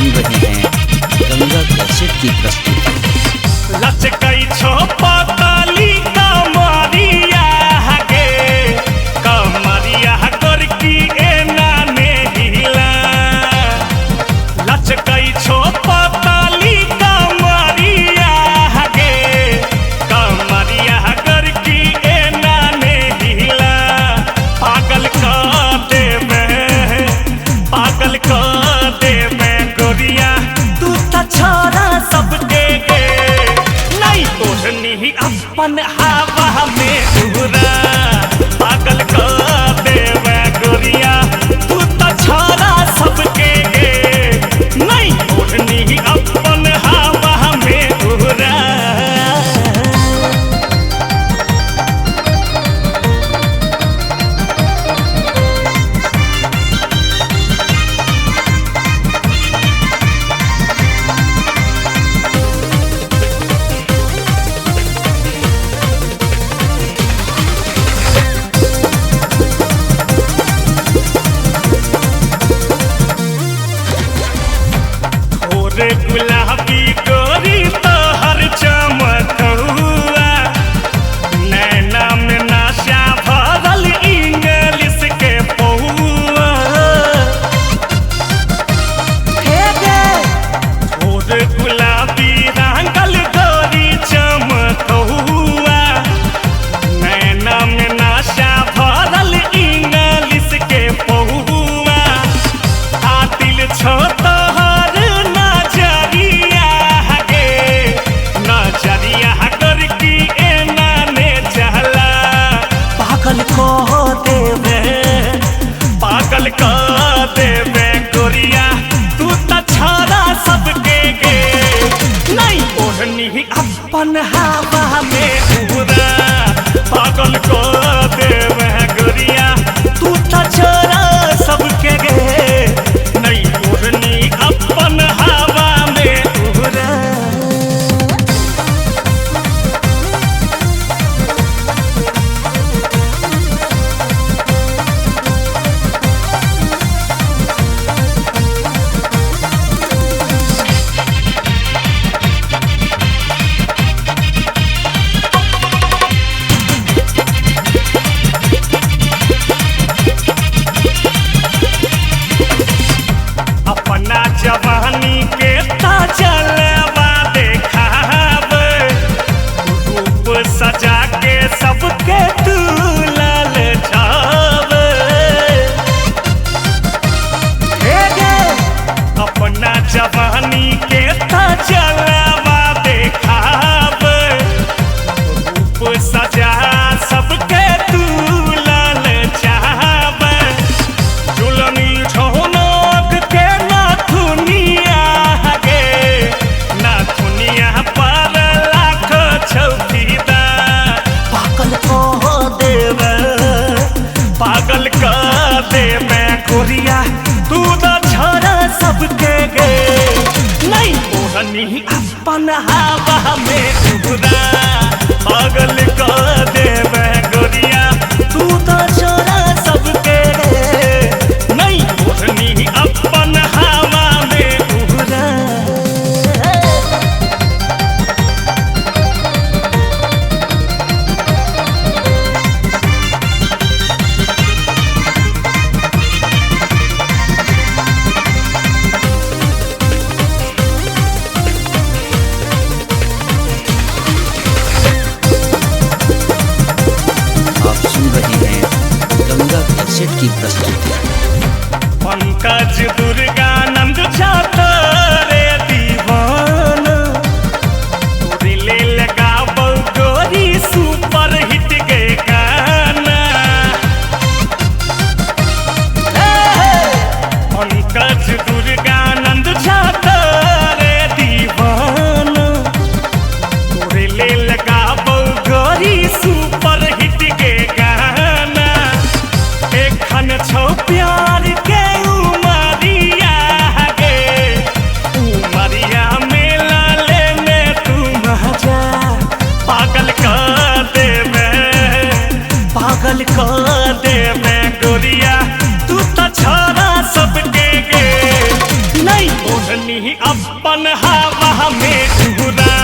सुन रहे हैं गंगा कैसेट की प्रस्तुति। लचकई छो पाताली कमरिया गे, कमरिया गोरकी एना ने हिला। लचकई छो पाताली कमरिया गे, कमरिया गोरकी एना ने हिला। पागल कर देबे, पागल कर देबे गोरिया, तू त छोरा सबके गे। ओढ़नी अपन हवा में उड़ा, पागल कर देवे गोरिया, तू तो छोरा सबके गे। नहीं ओढ़नी अपन हवा में उड़ा। गुलाबी गोरी तोहर चमकौआ, नैना में नशा भरल इंग्लिश के पौआ। थोर गुलाबी रंगल गोरी चमकौआ, नैना में नशा भरल इंग्लिश के पौआ। आतिल छो तोहर पागल कर देवे गोरिया, तू त छोरा सबके गे। नहीं ओढ़नी अपन हवा में उड़ा, पागल कर देवे गोरिया, तू त छोरा सबके गे। नहीं ओढ़नी अपन हवा में उड़ा। अपना जवानी के जलवा देखावे, रूप सजा के सबके तू ललचावे। अपना जवानी के जलवा देखावे, रूप सजा सबके तू ललचावे। जुलमी छो के नाथुनिया गे, नाथुनिया पर लाख छौफीदा। पागल कर देवे, पागल कर देवे गोरिया, तू त छोरा सबके गे। नहीं ओढ़नी अपन हवा में उड़ा, पागल कर देवे गोरिया, तू त छोरा सबके गे। नहीं ओढ़नी अपन हवा में उड़ा। आप सुन रहे हैं गंगा कैसेट की प्रस्तुति। पंकज दुर्गानंद रे दीवाना, तोरे ले लगाबो गोरी सुपर हिट के गाना। पंकज दुर्गानंद रे दीवाना, तोरे ले लगाबो गोरी सुपर हिट के गाना। एखन छौ प्यार के उमरिया गे, उमरिया मेला लेने तू मजा। पागल कर देवे, पागल कर देवे गोरिया, तू त छोरा सबके गे। नहीं ओढ़नी अपन हवा में उड़ा।